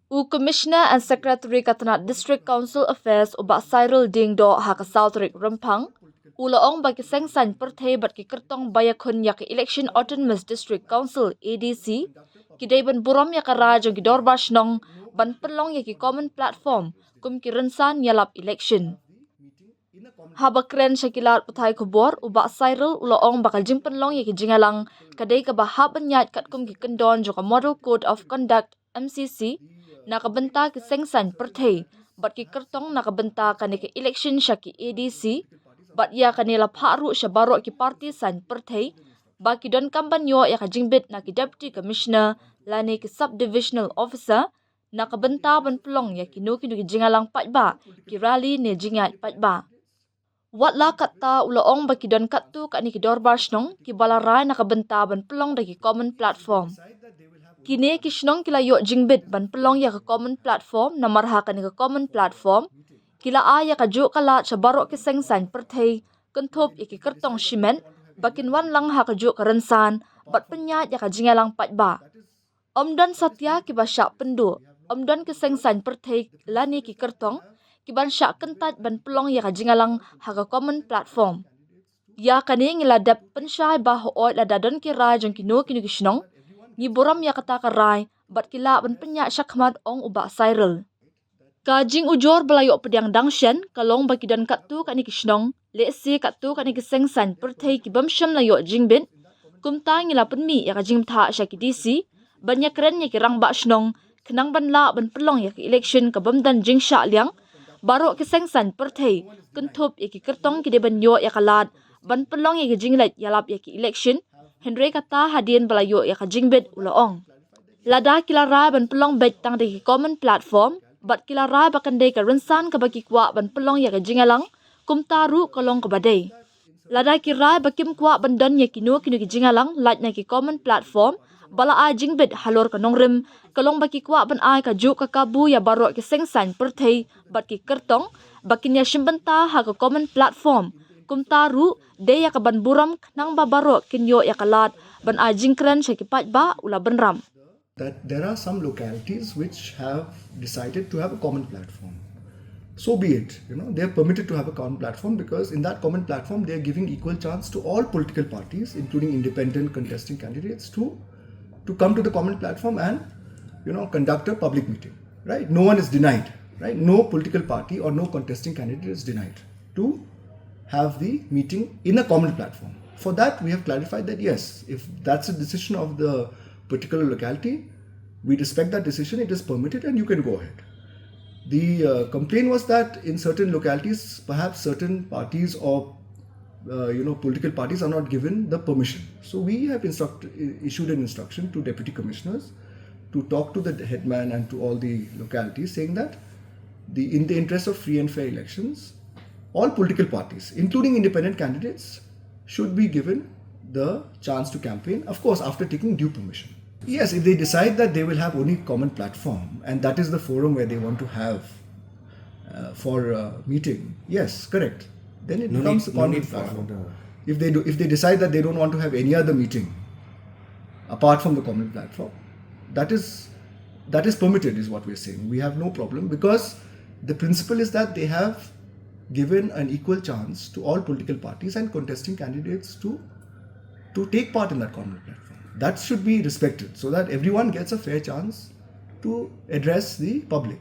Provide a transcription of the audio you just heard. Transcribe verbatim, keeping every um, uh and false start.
U Commissioner and Secretary ka tnad District Council Affairs u Bah Cyril Diengdoh ha ka South Rek Rymphang u la ong ba ki seng sain pyrthei bad ki kyrtong ba ïakhun ïa ka Election Autonomous District Council, A D C, ki dei ban burom ïa ka rai jong ki dorbar shnong ban pynlong ïa ki common platform kum ki rynsan ïalap election. Haba kren sha ki lad pathai khubor, u Bah Cyril u la ong ba ka jingpynlong ïa ki jingïalang ka dei kaba hap ban ïaid katkum ki kyndon jong ka Model Code of Conduct, M C C, na ka bynta ki seng sain pyrthei bad ki kyrtong na ka bynta kane ka election sha ki A D C, bad ïa kane la phah ruh sha baroh ki party sain pyrthei ba ki donkam ban ïoh ïa ka jingbit na ki Deputy Commissioner lane ki Sub Divisional Officer na ka bynta ban pynlong ïa kino kino ki jingïalang paidbah, ki rally ne jingïaid paidbah. Wat la katta, u la ong ba ki don katto katne ki dorbar shnong kiba la rai na ka bynta ban pynlong da ki common platform. Kine ki shnong ki la ïoh jingbit ban pynlong ïa ka common platform, namar ha kane ka common platform ki la ai ïa ka juh ka lad sha baroh ki seng sain pyrthei, kynthup ïa ki kyrtong shimet, ba kin wan lang ha ka juh ka rynsan bad pynïaid ïa ka jingïalang paidbah. Ym don satia kiba shah pynduh, ym don ki seng sain pyrthei lane ki kyrtong kiban shah kyntait ban pynlong ïa ka jingïalang ha ka common platform. Ïa kane ngi la dep pynshai ba hooid lada don ki rai jong kino kino ki shnong, ngi burom ïa kata ka rai bad ki lah ban pynïaid shakhmat, ong u Bah Cyril. Ka jingujor ba la ïoh pdiang dang shen ka long ba ki don katto katne ki shnong, lehse katto katne ki seng sain pyrthei ki bym shym la ïoh jingbit. Kumta ngi la pynmih ïa ka jingbthah sha ki D C ban ïakren ïa ki rangbah shnong khnang ban lah ban pynlong ïa ka election ka bym don jingshah liang. Baroh ki seng sain pyrthei, kynthup ïa ki kyrtong, ki dei ban ïoh ïa ka lad ban pynlong ïa ka jingleit ïalap ïa ka election, hynrei kata hadien ba la ïoh ïa ka jingbit, u la ong. Lada ki la rai ban pynlong beit tang da ki common platform bad ki la rai ba kan dei ka rynsan kaba ki kwah ban pynlong ïa ka jingïalang, kumta ruh ka long kaba dei. Lada ki rai ba kim kwah ban don ïa kino kino ki jingïalang lait na ki common platform ba la ai jingbit halor ka nongrim, ka long ba ki kwah ban ai ka juh ka kabu ïa baroh ki seng sain pyrthei bad ki kyrtong ba kin ïashim bynta ha ka common platform. Kumta ruh dei ïa ka ban burom khnang ba baroh kin ïoh ïa ka lad ban ai jingkren sha ki paidbah, u la bynrap. That there are some localities which have decided to have a common platform. So be it, you know, they are permitted to have a common platform, because in that common platform they are giving equal chance to all political parties, including independent contesting candidates, to to come to the common platform and, you know, conduct a public meeting, right? No one is denied, right? No political party or no contesting candidate is denied to have the meeting in a common platform. For that, we have clarified that yes, if that's a decision of the particular locality, we respect that decision, it is permitted and you can go ahead. The uh, complaint was that in certain localities, perhaps certain parties or uh, you know, political parties are not given the permission. So we have instruct, issued an instruction to deputy commissioners to talk to the headman and to all the localities, saying that the in the interest of free and fair elections, all political parties, including independent candidates, should be given the chance to campaign, of course, after taking due permission. Yes, if they decide that they will have only common platform and that is the forum where they want to have uh, for a meeting, yes, correct. Then it No becomes need, a no common need for platform. another. If they do, if they decide that they don't want to have any other meeting apart from the common platform, that is that is permitted, is what we're saying. We have no problem, because the principle is that they have given an equal chance to all political parties and contesting candidates to to take part in that common platform. That should be respected so that everyone gets a fair chance to address the public.